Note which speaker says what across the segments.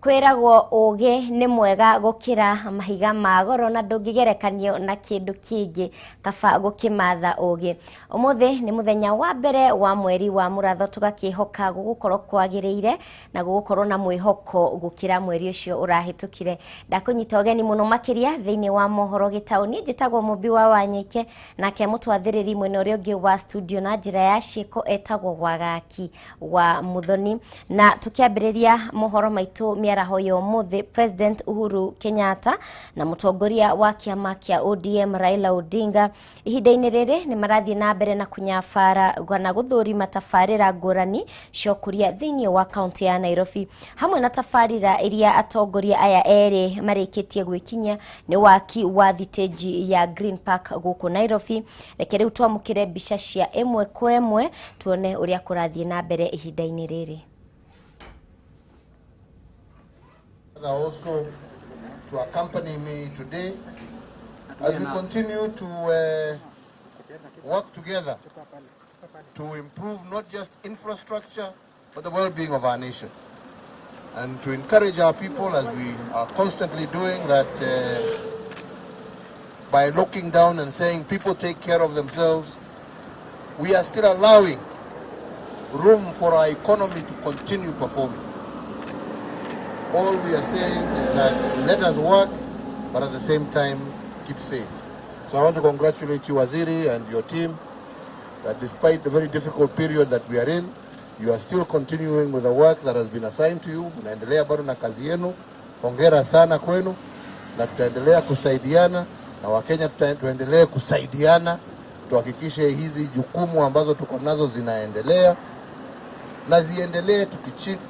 Speaker 1: Kwĩragwo ũgĩ nĩ mwega gũkĩra mahiga ma goro na ndũngĩgerekanio na kĩndũ kĩngĩ kaba gũkĩmatha ũgĩ. Ũmũthĩ nĩ mũthenya wa mbere wa mweri wa Mũratho, tũgakĩhoka gũgũkorwo kwagĩrĩire na gũgũkorwo na mwĩhoko gũkĩra mweri ũcio ũrahĩtũkire. Ndakũnyita ũgeni mũno makĩria thĩinĩ wa mohoro gĩtaũni. Njĩtagwo Mũmbi wa Wanyike, nake mũtwathĩrĩri mwena ũrĩa ũngĩ wa studio na njĩra ya ciĩko etagwo Wagaki wa Muthoni. Na tũkĩambĩrĩria mohoro maitũ mĩaraho ya ũmũthĩ, President Uhuru Kenyatta na mũtongoria wa kĩama kĩa ODM Raila Odinga ihinda-inĩ rĩrĩ nĩ marathiĩ na mbere na kũnyabara kana gũthũrima tabarĩra ngũrani cia ũkũria thĩinĩ wa kaunti ya Nairobi. Hamwe na tabarĩra iria atongoria aya erĩ marĩkĩtie gwĩkinyia nĩ waki wa thitĩnji ya Green Park gũkũ Nairobi. Reke rĩu twamũkĩre mbica cia ĩmwe kwa ĩmwe tuone ũrĩa kũrathiĩ na mbere ihinda-inĩ rĩrĩ.
Speaker 2: Also to accompany me today as we continue to work together to improve not just infrastructure but the well-being of our nation, and to encourage our people, as we are constantly doing that, by looking down and saying people take care of themselves, we are still allowing room for our economy to continue performing. All we are saying is that let us work, but at the same time, keep safe. So I want to congratulate you, Waziri, and your team, that despite the very difficult period that we are in, you are still continuing with the work that has been assigned to you. Mnaendelea bado na kazi yenu. Hongera sana kwenu, na tutaendelea kusaidiana, na Wakenya tuendelee kusaidiana, tuhakikishe hizi jukumu ambazo tuko nazo zinaendelea, na ziendelee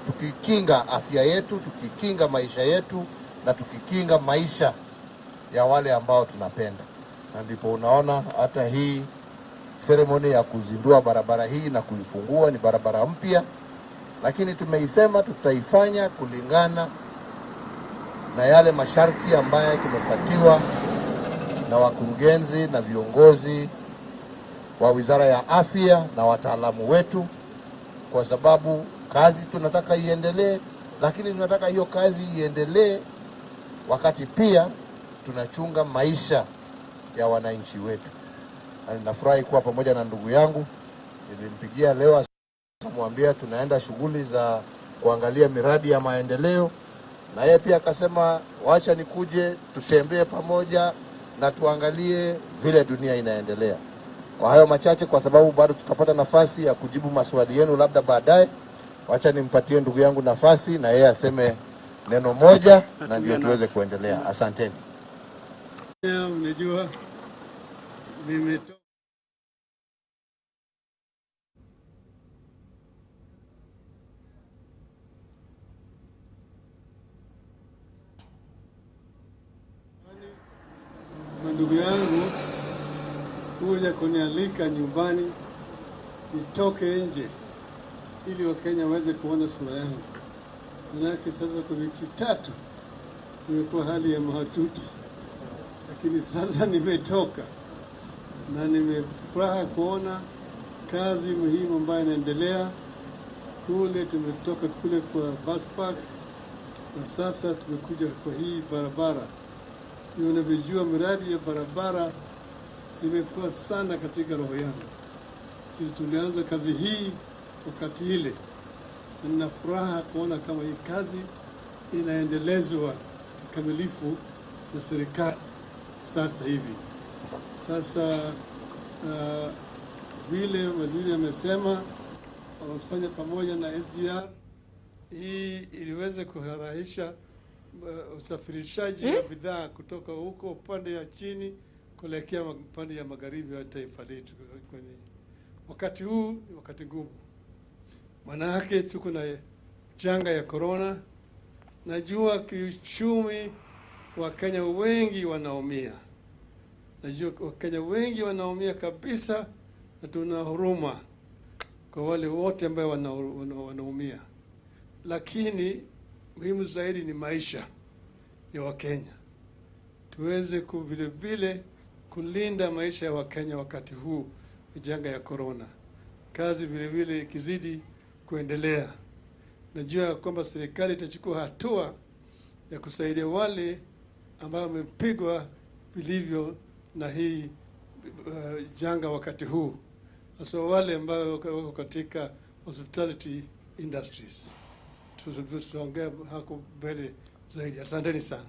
Speaker 2: tukikinga afya yetu, tukikinga maisha yetu, na tukikinga maisha ya wale ambao tunapenda. Na ndipo unaona hata hii ceremony ya kuzindua barabara hii na kuifungua ni barabara mpya, lakini tumeisema tutaifanya kulingana na yale masharti ambayo tumepatiwa na wakurugenzi na viongozi wa Wizara ya Afya na wataalamu wetu, kwa sababu kazi tunataka iendelee, lakini tunataka hiyo kazi iendelee wakati pia tunachunga maisha ya wananchi wetu. Na ninafurahi kuwa pamoja na ndugu yangu. Nilimpigia leo akamwambia tunaenda shughuli za kuangalia miradi ya maendeleo, na yeye pia akasema wacha nikuje tutembee pamoja na tuangalie vile dunia inaendelea. Kwa hayo machache, kwa sababu bado tutapata nafasi ya kujibu maswali yenu labda baadaye, wacha nimpatie ndugu yangu nafasi na yeye aseme neno moja na ndio tuweze kuendelea. Asanteni.
Speaker 3: Unajua nimetoka ndugu yangu kuja kunialika nyumbani nitoke nje ili Wakenya waweze kuona sura yangu. Manake sasa kwa wiki tatu nimekuwa hali ya mahututi, lakini sasa nimetoka na nimefuraha kuona kazi muhimu ambayo inaendelea kule. Tumetoka kule kwa bus park na sasa tumekuja kwa hii barabara. Unavyojua miradi ya barabara zimekuwa sana katika roho yangu. Sisi tulianza kazi hii wakati ile, na nina furaha kuona kama hii kazi inaendelezwa kikamilifu na serikali sasa hivi. Sasa vile waziri amesema wamefanya pamoja na SGR, hii iliweze kuharahisha usafirishaji wa bidhaa kutoka huko upande ya chini kuelekea upande ya magharibi ya taifa letu. Kwenye wakati huu ni wakati ngumu, manake tuko na janga ya corona. Najua kiuchumi Wakenya wengi wanaumia, najua Wakenya wengi wanaumia kabisa, na tuna huruma kwa wale wote ambao wanaumia, lakini muhimu zaidi ni maisha ya Wakenya. Tuweze vile vile kulinda maisha ya Wakenya wakati huu janga ya corona. Kazi vile vile ikizidi kuendelea, najua kwamba serikali itachukua hatua ya kusaidia wale ambao wamepigwa vilivyo na hii janga wakati huu, hasa wale ambao wako katika hospitality industries. Tutaongea hapo mbele zaidi. Asanteni sana.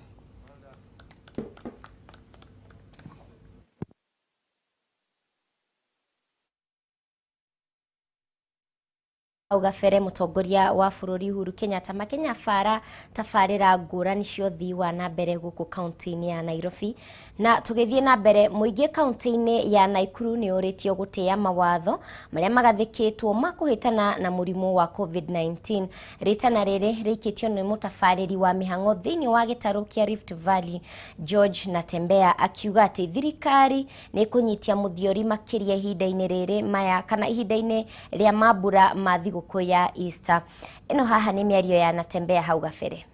Speaker 1: Hau gabere mũtongoria wa bũrũri Uhuru Kenyatta makĩnyabara tabarĩra ngũrani cia ũthii wa na mbere gũkũ kaunti-inĩ ya Nairobi. Na tũgĩthiĩ na mbere, mũingĩ kaunti-inĩ ya Nakuru nĩ ũrĩtio gũtĩĩa mawatho marĩa magathĩkĩtwo ma kũhĩtana na mũrimũ wa COVID-19. Rĩtana rĩrĩ rĩikĩtio nĩ mũtabarĩri wa mĩhang'o thĩinĩ wa gĩtarũ kĩa Rift Valley George Natembeya, akiuga atĩ thirikari nĩ ĩkũnyitia mũthiori makĩria ihinda-inĩ rĩrĩ maya kana ihinda-inĩ rĩa mambura ma thigũkũ ya Easter. Ĩno haha nĩ mĩario ya Natembeya hau gabere.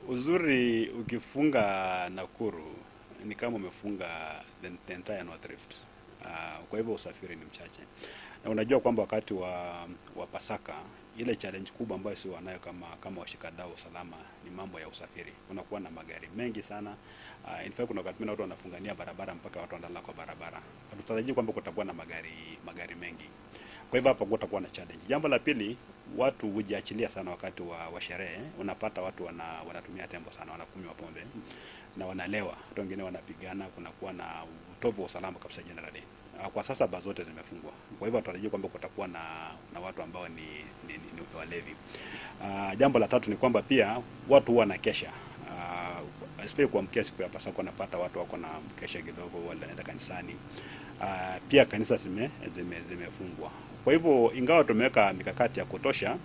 Speaker 4: Uzuri ukifunga Nakuru ni kama umefunga the entire North Rift. Kwa hivyo usafiri ni mchache. Na unajua kwamba wakati wa Pasaka ile challenge kubwa ambayo si wanayo kama washikadau usalama ni mambo ya usafiri. Unakuwa na magari mengi sana. In fact kuna wakati watu wanafungania barabara mpaka watu wanalala kwa barabara. Hatutarajii kwamba kutakuwa na magari mengi. Kwa hivyo hapa kutakuwa na challenge. Jambo la pili, watu hujiachilia sana wakati wa sherehe. Unapata watu wanatumia tembo sana, wanakunywa pombe na wanalewa. Watu wengine wanapigana, kunakuwa na utovu wa usalama kabisa generally. Kwa sasa baa zote zimefungwa. Kwa hivyo tutarajia kwamba kutakuwa na watu ambao ni walevi. Jambo la tatu ni kwamba pia watu huwa na kesha. Especially kuamkia siku ya Pasaka unapata watu wako na kesha kidogo, wale wanaenda kanisani. Pia kanisa zimefungwa. Kwa hivyo ingawa tumeweka mikakati ya kutosha,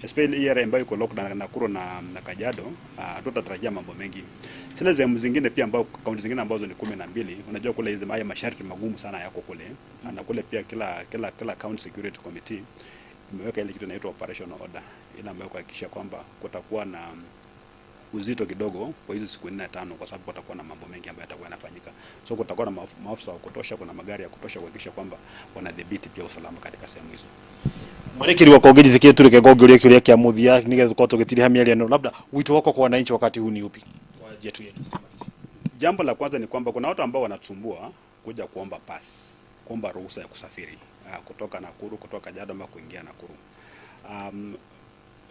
Speaker 4: especially area ambayo iko lockdown Nakuru na Kajiado, tutatarajia mambo mengi. Zile sehemu zingine pia ambao kaunti zingine ambazo ni 12, unajua kule hizo haya masharti magumu sana yako kule. Na kule pia kila county security committee imeweka ile kitu inaitwa operational order, ile ambayo kuhakikisha kwamba kutakuwa na uzito kidogo kwa hizo siku 4 na 5, kwa sababu kutakuwa na mambo mengi ambayo yatakuwa yanafanyika. So kutakuwa na maafisa wa kutosha, kuna magari ya kutosha kuhakikisha kwamba wanadhibiti pia usalama katika sehemu hizo.
Speaker 5: Mwerekeri wakwa ũngĩnjĩtĩkĩrie tũreke ngũngĩũria kĩũria kĩa mũthia nĩgetha tũkorwo tũgĩtiriha mĩario ĩno, labda wito wako kwa wananchi wakati huu ni upi kwa yetu yetu?
Speaker 4: Jambo la kwanza ni kwamba kuna watu ambao wanatusumbua kuja kuomba pass, kuomba ruhusa ya kusafiri kutoka Nakuru, kutoka Kajiado ama kuingia Nakuru.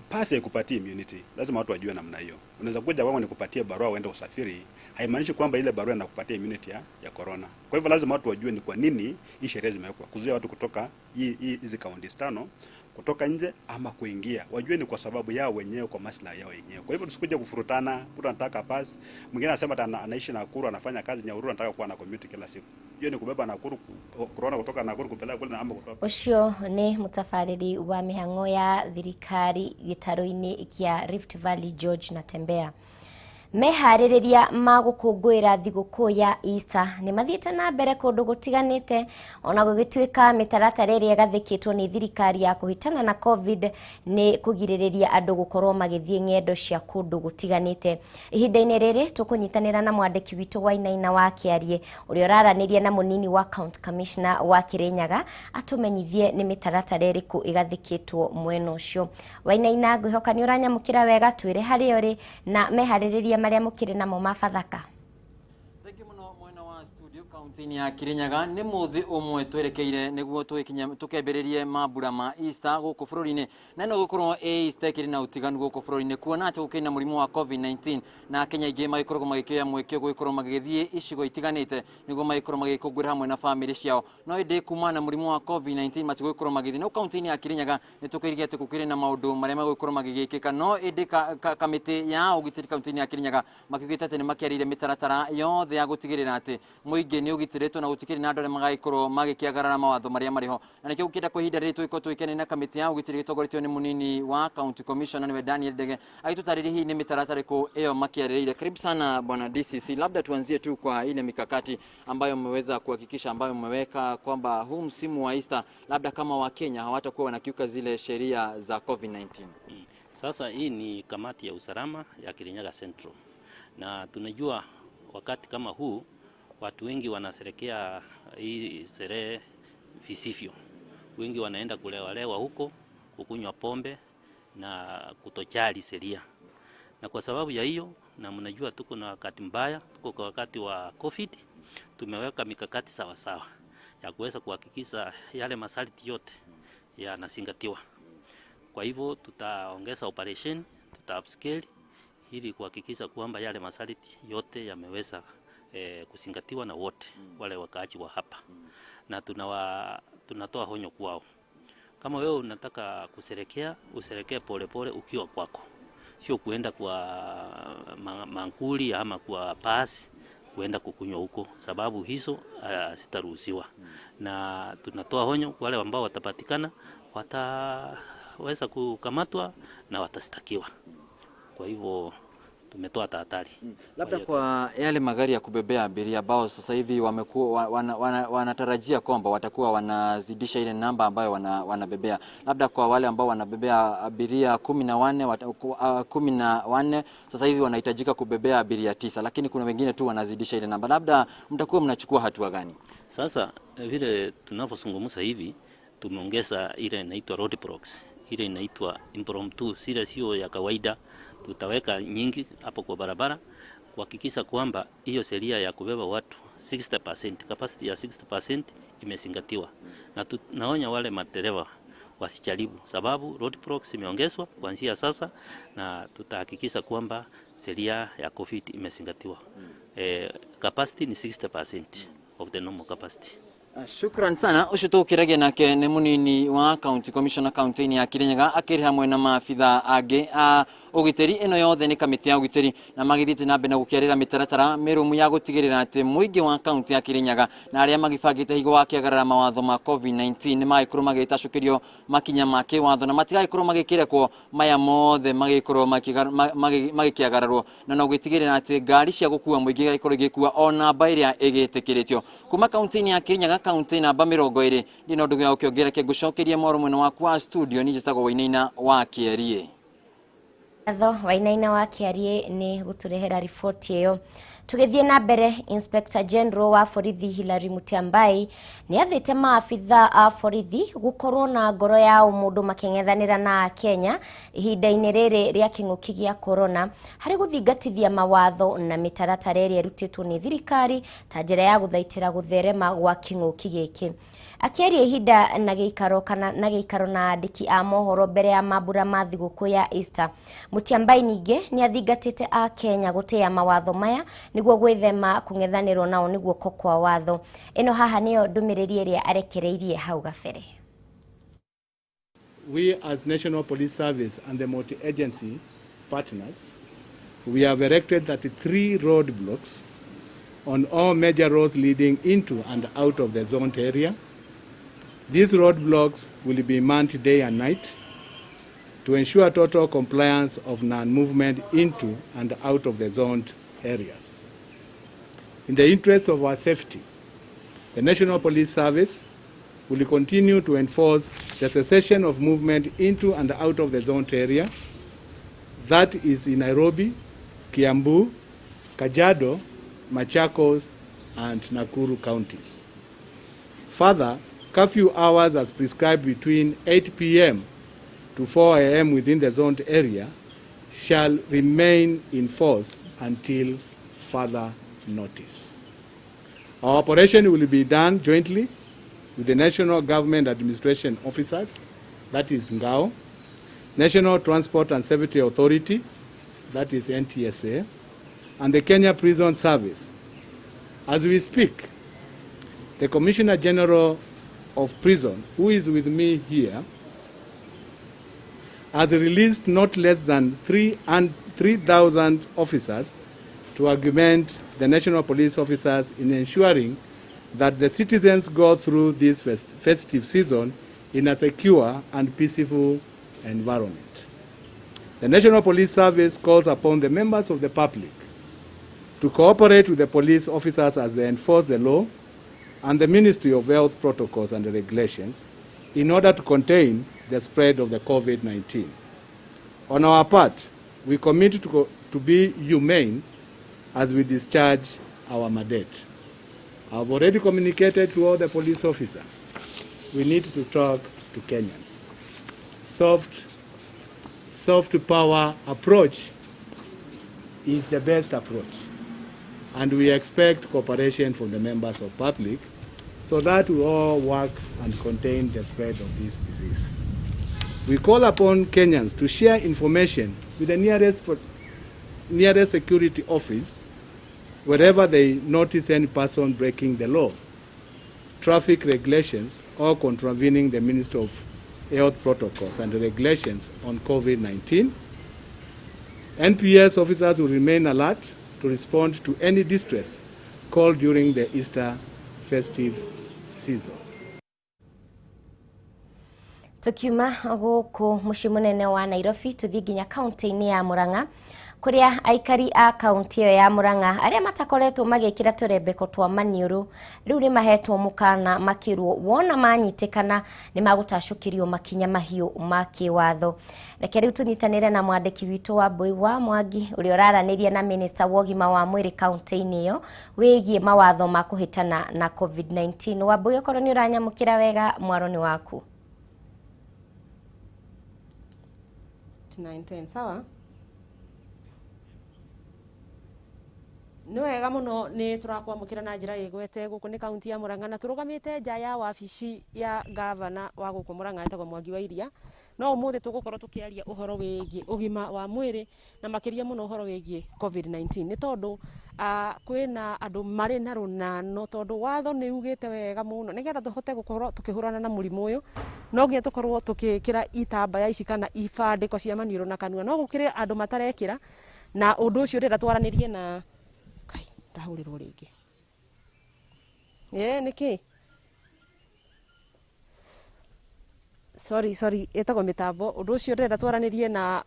Speaker 4: Pass haikupatii immunity. Lazima watu wajue namna hiyo. Unaweza kuja kwangu nikupatie barua uende usafiri, haimaanishi kwamba ile barua inakupatia immunity ya corona. Kwa hivyo lazima watu wajue ni kwa nini hii sheria zimewekwa kuzuia watu kutoka hizi kaunti 5 kutoka nje ama kuingia. Wajue ni kwa sababu yao wenyewe, kwa maslahi yao wenyewe. Kwa hivyo tusikuje kufurutana, mtu anataka pass, mwingine anasema anaishi Nakuru, anafanya kazi Nyahururu, anataka kuwa na commute kila siku. Hiyo ni kubeba Nakuru corona kutoka Nakuru kupeleka kule na ama kutoka.
Speaker 1: Ũcio nĩ mũtabarĩri wa mĩhang'o ya thirikari gĩtarũ-inĩ kĩa Rift Valley George Natembeya. Meharĩrĩria ma gũkũngũĩra thigũkũ ya Easter nĩ mathiĩte na mbere kũndũ gũtiganĩte, ona gũgĩtuĩka mĩtaratara ĩrĩa ĩgathĩkĩtwo nĩ thirikari ya kũhĩtana na COVID nĩ kũgirĩrĩria andũ gũkorwo magĩthiĩ ng'endo cia kũndũ gũtiganĩte. Ihinda-inĩ rĩrĩ tũkũnyitanĩra na mwandĩki witũ Wainaina wa Kĩarie ũrĩa ũraranĩria na mũnini wa county commissioner wa Kĩrĩnyaga atũmenyithie nĩ mĩtaratara ĩrĩkũ ĩgathĩkĩtwo mwena ũcio. Wainaina, ngwĩhoka nĩ ũranyamũkĩra wega, twĩre harĩa ũrĩ na meharĩrĩria marĩa mũkĩrĩ namo ma Bathaka.
Speaker 6: Thengiũ mũno mwena wa studio kaunti-inĩ ya Kirinyaga. Nĩ mũthĩ ũmwe twerekeire nĩguo tũkĩambĩrĩrie mambura ma Easter gũkũ bũrũri-inĩ, na ĩno gũkorwo ĩ Easter ĩkĩrĩ na ũtiganu gũkũ bũrũri-inĩ, kuona atĩ gũkĩrĩ na mũrimũ wa COVID-19 na Kenya aingĩ magĩkoragwo magĩkĩoya mweke gũgĩkorwo magĩgĩthiĩ icigo itiganĩte nĩguo magĩkorwo magĩkũngũĩra hamwe na bamĩrĩ ciao, no ĩndĩ kuma na mũrimũ wa COVID-19 matigũgĩkorwo magĩthiĩ. No kaunti-inĩ ya Kirinyaga nĩ tũkĩrĩgia atĩ gũkĩrĩ na maũndũ marĩa magũgĩkorwo magĩgĩkĩka, no ĩndĩ kamĩtĩ ya ũgitĩri kaunti-inĩ ya Kirinyaga makiugĩte atĩ nĩ makĩarĩire mĩtaratara yothe ya gũtigĩrĩra atĩ mũingĩ nĩ ũgitĩrĩtwo na gũtikĩrĩ na andũ arĩa magagĩkorwo magĩkĩagarara mawatho marĩa marĩ ho. Na nĩkĩo gũkĩenda kwa ihinda rĩrĩ tũgĩkorwo tũgĩkenania na kamĩtĩ ya ũgitĩri gĩtongoretio nĩ mũnini wa county commissioner, nĩwe Daniel Ndege, agĩtũtarĩria hihi nĩ mĩtaratara ĩrĩkũ ĩyo makĩarĩrĩire. Karibu sana bwana DCC, labda tuanzie tu kwa ile mikakati ambayo mmeweza kuhakikisha, ambayo mmeweka kwamba huu msimu wa Easter labda kama Wakenya hawatakuwa wanakiuka zile sheria za COVID-19.
Speaker 7: Sasa hii ni kamati ya usalama ya Kirinyaga Central, na tunajua wakati kama huu watu wengi wanasherekea hii sherehe visivyo. Wengi wanaenda kulewalewa huko, kukunywa pombe na kutojali sheria. Na kwa sababu ya hiyo, na mnajua tuko na wakati mbaya, tuko kwa wakati wa COVID, tumeweka mikakati sawa sawa ya kuweza kuhakikisha yale masharti yote yanazingatiwa. Kwa hivyo tutaongeza operation, tuta upscale ili kuhakikisha kwamba yale masharti yote yameweza kuzingatiwa na wote wale wakaaji wa hapa. Na tunatoa honyo kwao. Kama wewe unataka kusherekea, usherekee polepole ukiwa kwako. Sio kuenda kwa mankuli ama kwa pasi kuenda kukunywa huko, sababu hizo sitaruhusiwa. Na tunatoa honyo kwa wale ambao watapatikana wataweza kukamatwa na watastakiwa. Kwa hivyo tumetoa tahadhari.
Speaker 6: Labda kwa yale magari ya kubebea abiria ambao sasa hivi wamekuwa wanatarajia kwamba watakuwa wanazidisha ile namba ambayo wanabebea. Labda kwa wale ambao wanabebea abiria 14 sasa hivi wanahitajika kubebea abiria 9, lakini kuna wengine tu wanazidisha ile namba. Labda mtakuwa mnachukua hatua gani?
Speaker 7: Sasa vile tunavyozungumza hivi, tumeongeza ile inaitwa road blocks, ile inaitwa impromptu, ile sio ya kawaida. Tutaweka nyingi hapo kwa barabara kuhakikisha kwamba hiyo sheria ya kubeba watu 60%, capacity ya 60% imezingatiwa. Na tunaonya wale madereva wasijaribu, sababu road blocks imeongezwa kuanzia sasa, na tutahakikisha kwamba sheria ya COVID imezingatiwa. Capacity ni 60% of the normal capacity.
Speaker 6: Shukran sana. Ucio tukiragia nake ni munini wa county commissioner county ya Kirinyaga akiri hamwe na maabitha angi a ugitiri. Ino yothe ni kamiti ya ugitiri na magithiite na mbere na gukiarira mitaratara mirumu ya gutigirira ati muingi wa county ya Kirinyaga na aria magibangite higo wa kiagarara mawatho ma COVID-19 ni magikorwo magitacukirio makinya ma kiwatho na matigagikorwo magikirekwo maya mothe magikorwo magikiagararwo, na no gwitigirira ati ngari cia gukua muingi igakorwo igikua o namba iria igitikiritio kuma county ya Kirinyaga. Kaunti namba 20 ndino ndugu ya ukiongera kengucokeria mwaro mwena waku wa studio ni njitagwo Wainaina wa Kĩarie.
Speaker 1: Atho Wainaina wa Kĩarie ni guturehera riboti iyo. Tugithie na mbere, Inspector General wa borithi Hilary Mutyambai ni athite maabitha a borithi gukorwo na ngoro ya umundu making'ethanira na Kenya ihinda-inĩ rĩrĩ rĩa kĩng'ũki gĩa corona harĩ gũthingatithia mawatho na mĩtaratara ĩrĩa ĩrutĩtwo nĩ thirikari ta njĩra ya gũthaitĩra gũtherema gwa kĩng'ũki gĩkĩ. Akĩaria ihinda na gĩikaro kana na gĩikaro na andĩki a mohoro mbere ya mambura ma thigũkũ ya Easter, Mutyambai ningĩ nĩ athingatĩte a Kenya gũtĩĩa mawatho maya nĩguo gwĩthema kũng'ethanĩrwo nao nĩ guoko kwa watho. Ĩno haha nĩyo ndũmĩrĩri ĩrĩa arekereirie hau gabere.
Speaker 8: We as National Police Service and the multi-agency partners, we have erected 33 roadblocks on all major roads leading into and out of the zoned area. These roadblocks will be manned day and night to ensure total compliance of non-movement into and out of the zoned areas. In the interest of our safety, the National Police Service will continue to enforce the cessation of movement into and out of the zoned area, that is in Nairobi, Kiambu, Kajiado, Machakos, and Nakuru counties. Further, curfew hours as prescribed between 8 p.m. to 4 a.m. within the zoned area shall remain in force until further notice. Our operation will be done jointly with the National Government Administration Officers, that is NGAO, National Transport and Safety Authority, that is NTSA, and the Kenya Prison Service. As we speak, the Commissioner General of Prison, who is with me here, has released not less than 3,000 officers to augment the national police officers in ensuring that the citizens go through this festive season in a secure and peaceful environment. The National Police Service calls upon the members of the public to cooperate with the police officers as they enforce the law and the Ministry of Health protocols and regulations in order to contain the spread of the COVID-19. On our part, we commit to be humane as we discharge our mandate. I've already communicated to all the police officers We need to talk to Kenyans. Soft power approach is the best approach. And we expect cooperation from the members of public so that we all work and contain the spread of this disease. We call upon Kenyans to share information with the nearest security office wherever they notice any person breaking the law, traffic regulations, or contravening the Ministry of Health protocols and regulations on COVID-19. NPS officers will remain alert to respond to any distress called during the Easter festive season.
Speaker 1: Tukiuma guku muciĩ munene wa Nairobi tuthie nginya kaunti-inĩ ya Murang'a kuria aikari a kaunti ĩyo ya Murang'a arĩa matakoretwo magĩkĩra tũrembeko twa maniũrũ rĩu nĩ mahetwo mũkana makĩrwo wona manyitĩkana nĩ magũtacũkĩrio makinya mahiũ ma kĩwatho. Reke rĩu tũnyitanĩre na mwandĩki witũ wa Mbui wa Mwangi ũrĩa ũraranĩria na minista wa ũgima wa mwĩrĩ kaunti-inĩ ĩyo wĩgiĩ mawatho ma kũhĩtana na COVID-19. Wambui, okorwo nĩ ũranyamũkĩra wega, mwaro nĩ waku.
Speaker 9: 9 10 sawa. Nĩ wega mũno nĩ tũrakwamũkĩra na njĩra ĩgwete gũkũ nĩ kaunti ya Murang'a na tũrũgamĩte nja ya wabici ya gavana wa gũkũ Murang'a etagwo Mwangi wa Iria. No ũmũthĩ tũgũkorwo tũkĩaria ũhoro wĩgiĩ ũgima wa mwĩrĩ na makĩria mũno ũhoro wĩgiĩ COVID-19 nĩ tondũ kwĩna andũ marĩ na rũnano tondũ watho nĩ ugĩte wega mũno nĩgetha tũhote gũkorwo tũkĩhũrana na mũrimũ ũyũ no nginya tũkorwo tũgĩkĩra itambaya ici kana ibandĩko cia maniũrũ na kanua no gũkĩrĩ andũ matarekĩra na ũndũ ũcio ndĩrenda twaranĩrie na ndahũrĩrwo rĩngĩ. Nĩkĩ? Sorry, ĩtagwo mĩtambo. Ũndũ ũcio ndĩrenda twaranĩrie na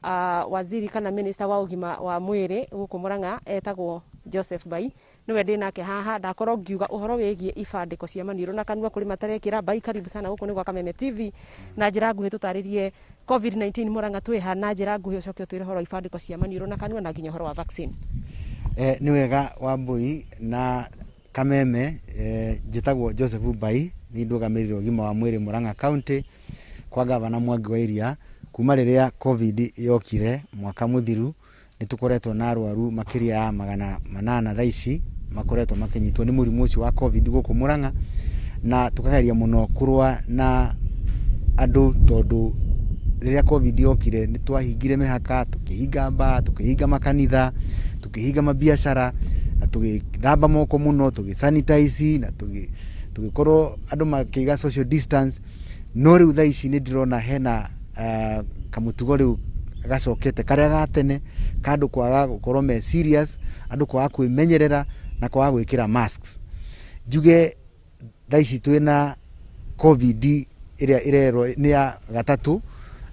Speaker 9: waziri kana minister wa ũgima wa mwĩrĩ gũkũ Murang'a etagwo Joseph Bai nĩwe ndĩ nake haha. Ndakorwo ngiuga ũhoro wĩgiĩ ibandĩko cia maniũrũ na kanua kũrĩ matarekĩra. Bai, karibu sana gũkũ nĩ gwa Kameme TV. Na njĩra nguhĩ tũtarĩrie COVID-19 Murang'a twĩha na njĩra nguhĩ ũcoke ũtwĩre ũhoro wa ibandĩko cia maniũrũ na kanua na nginya ũhoro wa vaccine.
Speaker 10: Nĩ wega Wambui na Kameme. Njĩtagwo Joseph Bai, nĩ ndũgamĩrĩire ũgima wa mwĩrĩ Murang'a County kwa gavana Mwangi wa Iria. Kuma rĩrĩa COVID yokire mwaka mũthiru nĩ tũkoretwo na arwaru makĩria ya 800 thaa ici makoretwo makĩnyitwo nĩ mũrimũ ũcio wa COVID gũkũ Murang'a, na tũkageria mũno kũrũa na andũ tondũ rĩrĩa COVID yokire nĩ twahingire mĩhaka, tũkĩhinga mbaa, tũkĩhinga makanitha, tũkĩhinga mabiacara na tũgĩthamba moko mũno, tũgĩ sanitize na tũgĩkorwo andũ makĩiga social distance. No rĩu thaa ici nĩ ndĩrona hena kamũtugo rĩu gacokete karĩa ga tene ka andũ kwaga gũkorwo me serious, andũ kwaga kwĩmenyerera na kwaga gwĩkĩra masks. Njuge thaa ici twĩna COVID ĩrĩa ĩrerwo nĩ ya gatatũ,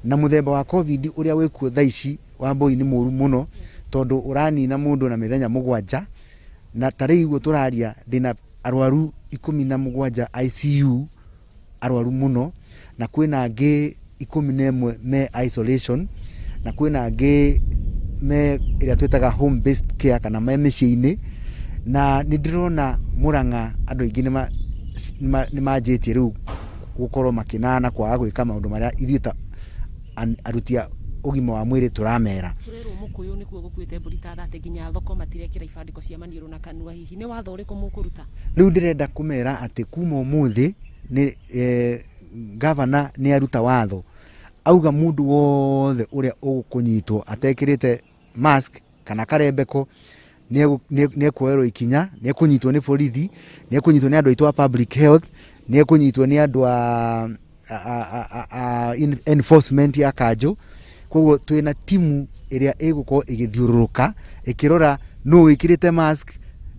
Speaker 10: na mũthemba wa COVID ũrĩa wĩkuo thaa ici Wambui nĩ mũru mũno tondũ ũranina mũndũ na mĩthenya 7, na ta rĩu ũguo tũraria ndĩna arwaru 17 ICU arwaru mũno, na kwĩna angĩ 11 me isolation, na kwĩna angĩ me ĩrĩa twĩtaga home based care kana me mĩciĩ-inĩ. Na nĩ ndĩrona Murang'a andũ aingĩ nĩ manjĩtie rĩu gũkorwo makĩnana kwaga gwĩka maũndũ marĩa ithuĩ ta aruti a ũgima wa mwĩrĩ tũramera.
Speaker 9: Tũrerwo mũkũyũ nĩkuo gũkuĩte mbũri ta thate nginya thoko matirekĩra ibandĩko cia maniũrũ na kanua. Hihi nĩ watho ũrĩkũ mũkũruta?
Speaker 10: Rĩu ndĩrenda kũmera atĩ kuma ũmũthĩ nĩ gavana nĩ aruta watho auga mũndũ wothe ũrĩa ũgũkũnyitwo atekĩrĩte mask kana karembeko nĩ ekuoerwo ikinya, nĩ ekũnyitwo nĩ borithi, nĩ ekũnyitwo nĩ andũ aitũ a public health, nĩ ekũnyitwo nĩ andũ a enforcement ya kanjũ. Koguo twĩna timu ĩrĩa ĩgũkorwo ĩgĩthiũrũrũka ĩkĩrora nũ wĩkĩrĩte mask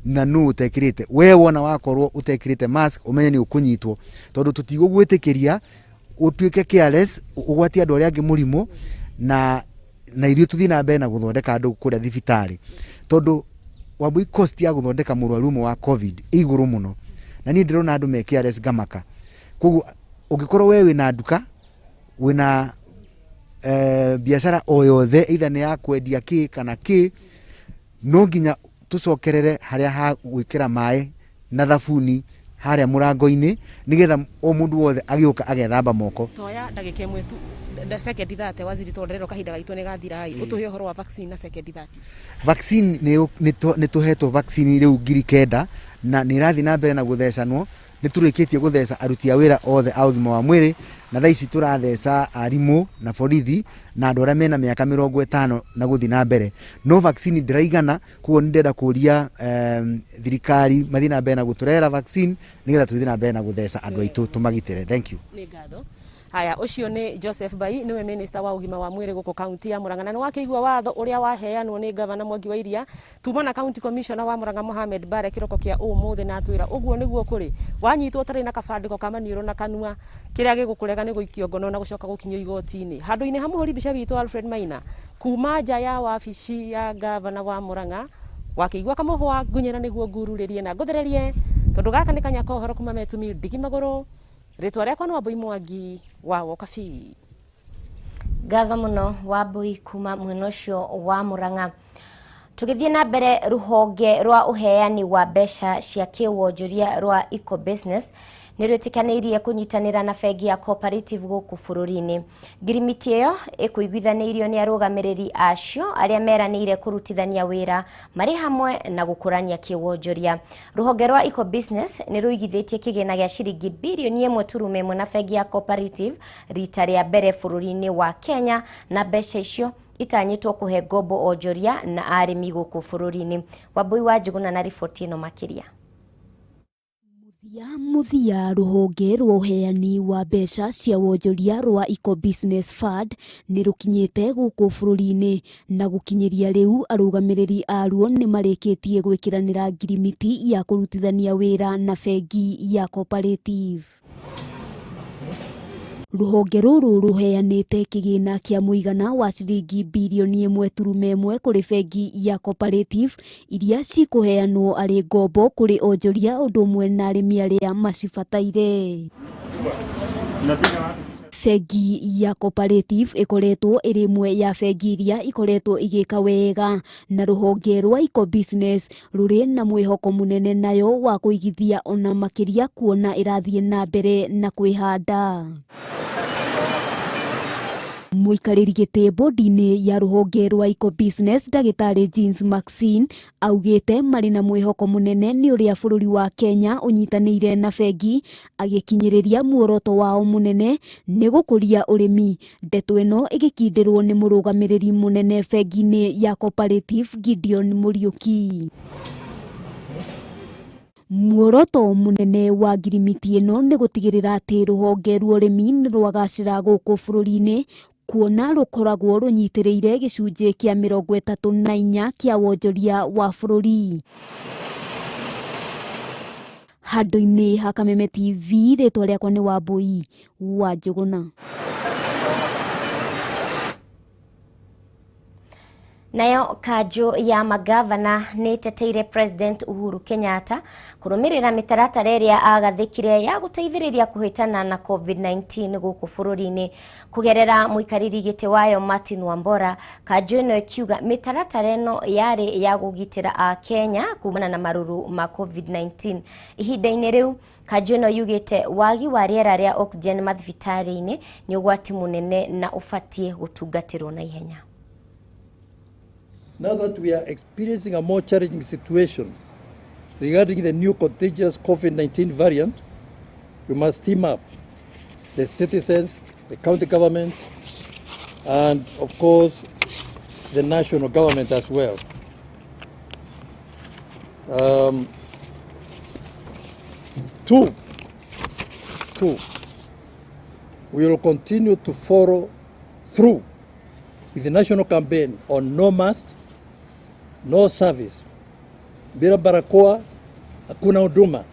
Speaker 10: na nũ ũtekĩrĩte. We wona wakorwo ũtekĩrĩte mask ũmenye nĩ ũkũnyitwo, tondũ tũtigũgwĩtĩkĩria ũtuĩke careless ũgwatie andũ arĩa angĩ mũrimũ, na ithuĩ tũthiĩ na mbere na gũthondeka andũ kũrĩa thibitarĩ, tondũ Wambui cost ya gũthondeka mũrwaru ũmwe wa COVID ĩ igũrũ mũno, na niĩ ndĩrona andũ me careless ngamaka. Koguo ũngĩkorwo we wĩna nduka, wĩna biacara o yothe either nĩ ya kwendia kĩ kana kĩ, no nginya tũcokerere harĩa ha gwĩkĩra maĩ na thabuni harĩa mũrango-inĩ nĩgetha o mũndũ wothe agĩũka agethamba moko.
Speaker 9: Toya ndagĩka ĩmwe tu, sekondi 30, waziri, tondũ ndĩrerwo kahinda gaitũ nĩ gathira ĩ, ũtũhe ũhoro wa vaccine na sekondi 30.
Speaker 10: Vaccine nĩ tũhetwo vaccine rĩu 9,000 na nĩ ĩrathiĩ na mbere na gũthecanwo. Nĩ tũrĩkĩtie gũtheca aruti a wĩra othe a ũgima wa mwĩrĩ, na thaa ici tũratheca arimũ na borithi na andũ arĩa mena mĩaka 50 na gũthiĩ na mbere. No vaccine ndĩraigana, koguo nĩ ndĩrenda kũria thirikari mathiĩ na mbere na gũtũrehera vaccine nĩgetha tũthiĩ na mbere na gũtheca andũ aitũ tũmagitĩre. Thank you.
Speaker 9: Nĩ ngatho. Haya, ũcio nĩ Joseph Bai, nĩwe minister wa ũgima wa mwĩrĩ gũkũ kaunti ya Murang'a, na nĩ wakĩigua watho ũrĩa waheanwo nĩ gavana Mwangi wa Iria. Tuma na county commissioner wa Murang'a Mohamed Bare kĩroko kĩa ũmũthĩ, na atwĩra ũguo nĩguo kũrĩ. Wanyitwo ũtarĩ na kabandĩko ka maniũrũ na kanua, kĩrĩa gĩgũkũrega nĩ gũikio ngono na gũcoka gũkinyio igoti-inĩ. Handũ-inĩ ha mũhũri mbica witũ Alfred Maina, kuma nja ya wabici ya gavana wa Murang'a, wakĩigua kamũhwa ngunyĩra nĩguo ngururĩrie na ngũthererie, tondũ gaka nĩ kanya ka ũhoro kuma Metumi ndigi magũrũ. Rĩtwa rĩakwa nĩ Wambui Mwangi wa Wokabi.
Speaker 1: Ngatho mũno Wambui kuma mwena ũcio wa Murang'a. Tũgĩthiĩ na mbere, rũhonge rwa ũheani wa mbeca cia kĩwonjoria rwa Eco Business nĩ rwĩtĩkanĩirie kũnyitanĩra na bengi ya Cooperative gũkũ bũrũri-inĩ. Ngirimiti ĩyo ĩkũiguithanĩirio nĩ arũgamĩrĩri acio arĩa meranĩire kũrutithania wĩra marĩ hamwe na gũkũrania kĩwonjoria. Rũhonge rwa Eco Business nĩ rũigithĩtie kĩgĩna gĩa ciringi birioni 1.1 na bengi ya Cooperative rita rĩa mbere bũrũri-inĩ wa Kenya, na mbeca icio itanyĩtwo kũhe ngombo onjoria na arĩmi gũkũ bũrũri-inĩ. Wambui wa Njũgũna na riboti ĩno makĩria.
Speaker 11: Ya mũthia, rũhonge rwa ũheani wa mbeca cia wonjoria rwa Eco Business Fund nĩ rũkinyĩte gũkũ bũrũri-inĩ, na gũkinyĩria rĩu arũgamĩrĩri aruo nĩ marĩkĩtie gwĩkĩranĩra ngirimiti ya kũrutithania wĩra na bengi ya Cooperative. Rũhonge rũrũ rũheanĩte kĩgĩna kĩa mũigana wa ciringi birioni 1.1 kũrĩ bengi ya Cooperative iria cikũheanwo arĩ ngombo kũrĩ onjoria ũndũ ũmwe na arĩmi arĩa macibataire. Bengi ya Cooperative ĩkoretwo ĩrĩ ĩmwe ya bengi iria ikoretwo igĩka wega, na rũhonge rwa Eco Business rũrĩ na mwĩhoko mũnene nayo wa kũigithia ona makĩria, kuona ĩrathiĩ na mbere na kwĩhanda. Mũikarĩri gĩtĩ bodi-inĩ ya rũhonge rwa Eco Business ndagĩtarĩ Jeans Maxine augĩte marĩ na mwĩhoko mũnene nĩ ũrĩa bũrũri wa Kenya ũnyitanĩire na bengi, agĩkinyĩrĩria muoroto wao mũnene nĩ gũkũria ũrĩmi. Ndeto ĩno ĩgĩkindĩrwo nĩ mũrũgamĩrĩri mũnene bengi-inĩ ya Cooperative Gideon Mũriũki. Muoroto mũnene wa ngirimiti ĩno nĩ gũtigĩrĩra atĩ rũhonge rwa ũrĩmi nĩ rwagacĩra gũkũ bũrũri-inĩ, kuona rũkoragwo rũnyitĩrĩire gĩcunjĩ kĩa 34 kĩa wonjoria wa bũrũri. Handũ-inĩ ha Kameme TV, rĩtwa rĩakwa nĩ Wambui wa Njũgũna.
Speaker 1: Nayo kanjũ ya magavana nĩ ĩteteire President Uhuru Kenyatta kũrũmĩrĩra mĩtaratara ĩrĩa agathĩkire ya gũteithĩrĩria kũhĩtana na COVID-19 gũkũ bũrũri-inĩ kũgerera mũikarĩri gĩtĩ wayo Martin Wambora. Kanjũ ĩno ĩkiuga mĩtaratara ĩno yarĩ ya kũgitĩra Akenya kumana na marũrũ ma COVID-19. Ihinda-inĩ rĩu kanjũ ĩno yugĩte wagi wa rĩera rĩa oxygen mathibitarĩ-inĩ nĩ ũgwati mũnene na ũbatiĩ gũtungatĩrwo na ihenya.
Speaker 12: Now that we are experiencing a more challenging situation regarding the new contagious COVID-19 variant, we must team up, the citizens, the county government, and of course, the national government as well. Two, we will continue to follow through with the national campaign on no mask, no service, bila barakoa, hakuna huduma.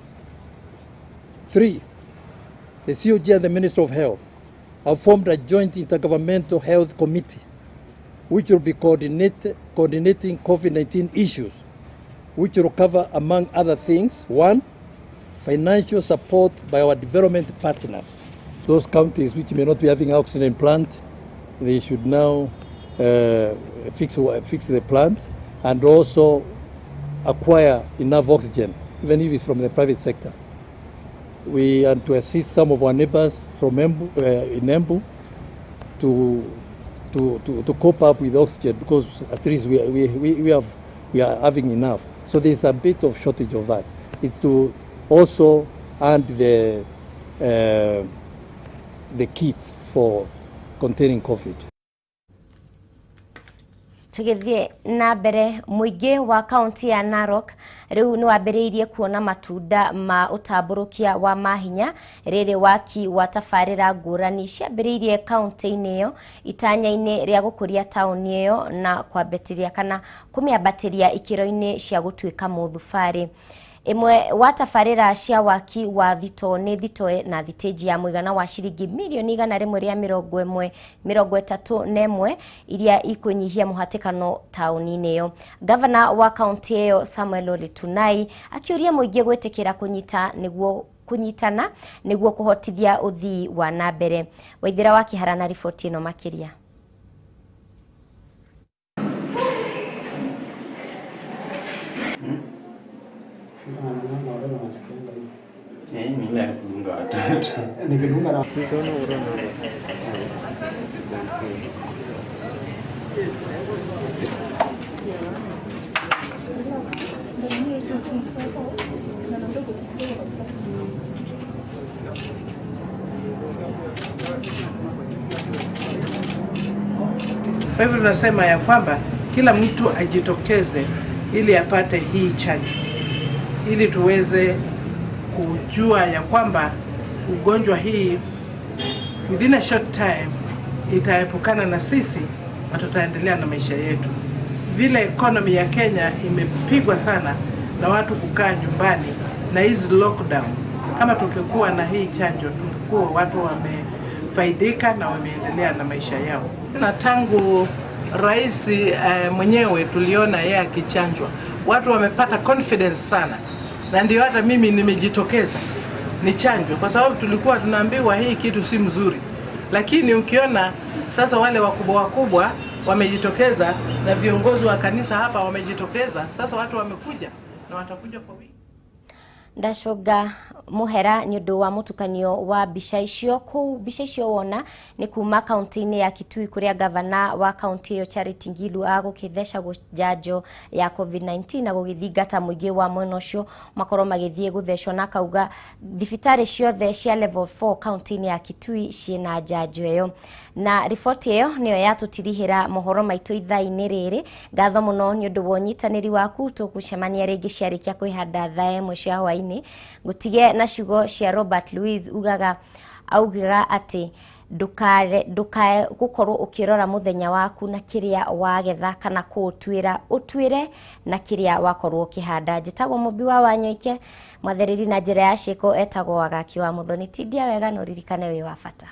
Speaker 12: 3, the COG and the Minister of Health have formed a joint intergovernmental health committee which will be coordinating COVID-19 issues, which will cover, among other things, 1, financial support by our development partners. Those counties which may not be having oxygen plant, they should now fix the plant and also acquire enough oxygen, even if it's from the private sector. We and to assist some of our neighbors from Embu, in Embu to cope up with oxygen, because at least we are having enough. So there's a bit of shortage of that. It's to also add the kit for containing COVID.
Speaker 1: Tugithie na mbere muingi wa kaunti ya Narok riu ni wambiriirie kuona matunda ma utamburukia wa mahinya riri waki wa tabarira ngurani ciambiriirie kaunti-ini iyo itanya-ini ria gukuria tauni iyo na kwambatiria kana kumiambatiria ikiro-ini cia gutuika muthubari. Imwe wa tabarira cia waki wa thito ni thito na thiteji ya muigana wa ciringi milioni 131 iria ikunyihia muhatikano tauni-ini iyo. Gavana wa kaunti iyo Samuel Ole Tunai akiuria muingi gwitikira kunyitana niguo kuhotithia uthii wa na mbere. Waithira wa Kihara na riboti ino makiria.
Speaker 13: Kwa hivyo tunasema ya kwamba kila mtu ajitokeze ili apate hii chanjo, ili tuweze kujua ya kwamba ugonjwa hii within a short time itaepukana na sisi na tutaendelea na maisha yetu. Vile economy ya Kenya imepigwa sana na watu kukaa nyumbani na hizi lockdowns, kama tungekuwa na hii chanjo tungekuwa watu wamefaidika na wameendelea na maisha yao. Na tangu rais mwenyewe tuliona yeye akichanjwa, watu wamepata confidence sana, na ndio hata mimi nimejitokeza nichanjwe, kwa sababu tulikuwa tunaambiwa hii kitu si mzuri, lakini ukiona sasa wale wakubwa wakubwa wamejitokeza na viongozi wa kanisa hapa wamejitokeza, sasa watu wamekuja na watakuja kwa wingi.
Speaker 1: Ndacoga muhera ni undu wa mutukanio wa mbica icio. Kuu mbica icio wona ni kuma kaunti-ini ya Kitui kuria gavana wa kaunti iyo Charity Ngilu agukithecagwo njanjo ya COVID-19 na gugithingata muingi wa mwena ucio makorwo magithie guthecwo, na akauga thibitari ciothe cia level 4 kaunti-ini ya Kitui ciina njanjo iyo. Na riboti iyo niyo yatutirihira mohoro maitu ithaa-ini riri. Ngatho muno ni undu wa unyitaniri waku, tugucemania ringi ciarikia kwihanda thaa 1 cia hwaini. Ngutige na ciugo cia Robert Louis ugaga augaga ati ndukae gukorwo ukirora muthenya waku na kiria wagetha kana kuutwira utwire na kiria wakorwo ukihanda. Njitagwo Mumbi wa Wanyoike, mwathereri na njira ya ciiko etagwo Wagaki wa Muthoni. Tindia wega na uririkane wi wa bata.